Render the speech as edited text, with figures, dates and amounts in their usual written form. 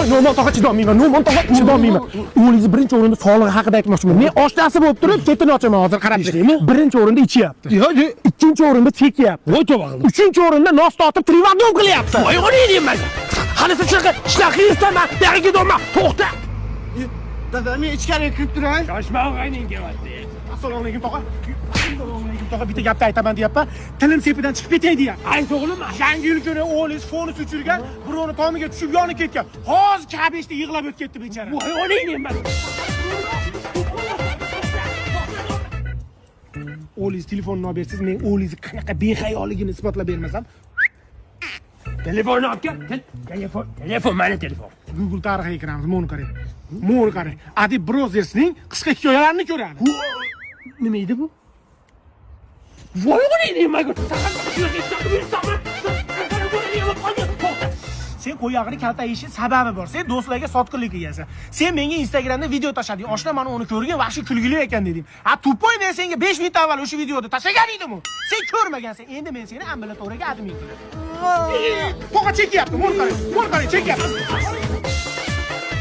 Voy, No'mon tog'a, chidolmayman, No'mon tog'a, chidolmayman. O'g'lingizni birinchi o'rinda sog'lig'i haqida aytmoqchiman. Men oshnasi bo'lib turib, chetini ochaman hozir, qarab turing. Birinchi o'rinda ichyapti. Yo'q, Ikkinchi o'rinda chekyapti. voy, tavba qildim. Uchinchi o'rinda nos tortib trivandom qilyapti. Voy, o'layman. Hali sen shunaqa shunaqa yursan, buyog'iga ketolma. To'xta. Dada, men ichkariga kirib turay. Shoshma, og'ayning kelyapti. Assalomu alaykum, tog'a. Assalomu alaykum, tog'a. Bitta gapni aytaman deyapman. Tilim sepidan chiqib ketay deyapti. Ayt, o'g'lim. Yangi yil kuni o'g'lingiz fonus uchirgan, birovni tomiga tushib yonib ketgan. Hozir kabeshda yig'lab o'tib ketdi bechara. Voy, o'layman. O'g'lingiz telefonni olib bersangiz, men o'g'lingizni qanaqa behayoligini isbotlab bermasam, Telefonni olib kel. Telefon, telefon, mana telefon. Google tarixiga kiramiz. Mo'ni qarang. Mo'ni qarang. Adib Brozersning qisqa hikoyalarini ko'ramiz. Nima edi bu? Voy, o'layman. Shunaqa yursan. To'xta. Sen qo'yog'ini kaltayishi sababi bor. Sen do'stlarga sotqinlik qilgansan. Sen menga Instagramda video tashlading. Oshna mana uni ko'rgan, vahshiy kulgili ekan dedim. Ha, tupoy, men senga 5 minut avval o'sha videoni tashlagan edim-u. Sen ko'rmagansan. Endi men seni ambulatoriyaga admin qilaman. Tog'a, chekyapti. Mo'ni qarang. Mo'ni qarang, chekyapti.